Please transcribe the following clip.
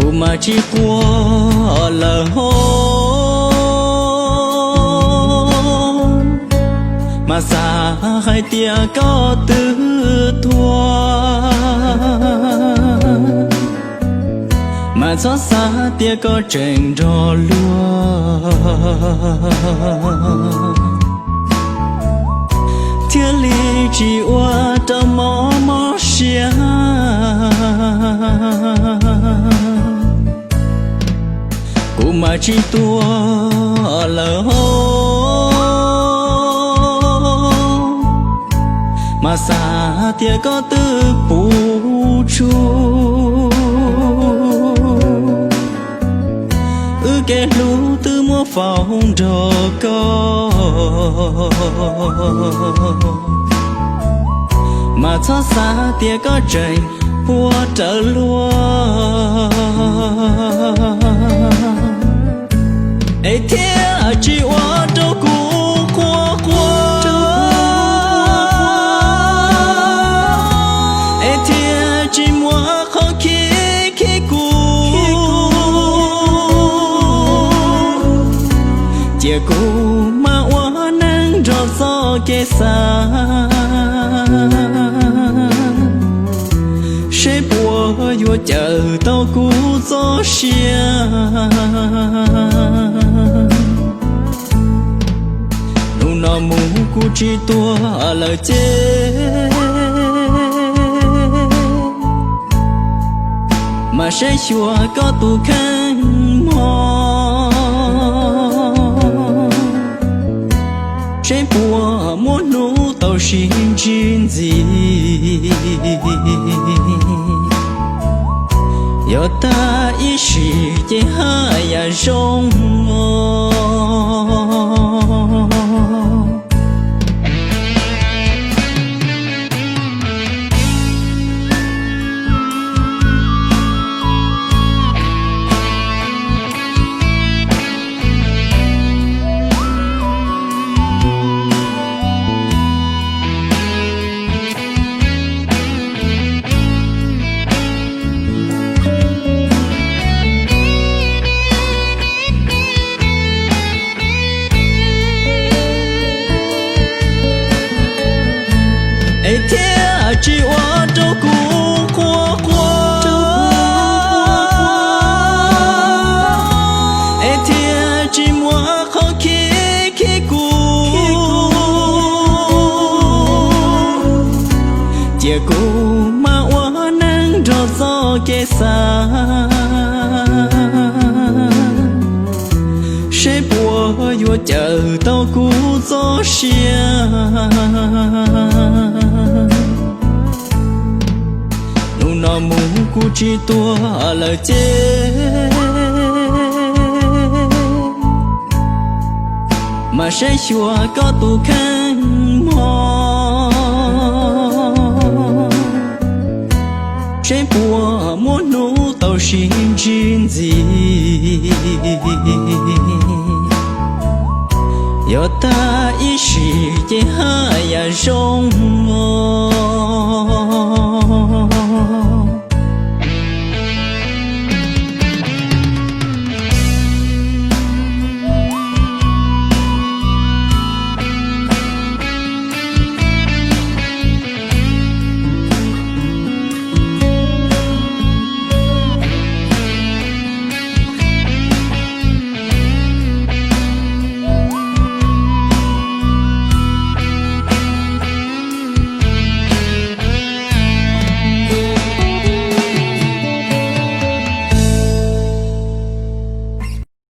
Kuv mas tsis quaj lawm hos, mas xav hais tias koj twb tuag, mas txhob xav tias koj tseem nrog luag, thiaj li tsis ua rau mob mob siab. Kuv mas tsis tuag lawm hos, mas xav tias koj twb puv tsuj, wb kev hlub twb muab faus nrog koj, mas txhob xav tias koj tseem puag rawv luag, es thiaj tsis ua rau kuv quaj quaj, es thiaj tsis muaj qhov khib khib kuv. Cia kuv mas ua neej nrog txoj kev xav, seb puas yuav cawm tau kuv txoj sia. Hnub no mus kuv tsis tuag lawm ces, mas saib xyuas koj tus kheej mog, saib puas muaj hnub tau sib ntsib ntxiv. Yog tag ib sim ces haj yam zoo os. Es thiaj tsis ua rau kuv quaj quaj, es thiaj tsis muaj qhov khib khib kuv. Cia kuv mas ua neej nrog txoj kev xav, seb puas yuav cawm tau kuv txoj sia. Hnub no mus kuv tsis tuag lawm ces, mas saib xyuas koj tus kheej mog, saib puas muaj hnub tau sib ntsib ntxiv. Yog tag ib sim ces haj yam zoo os.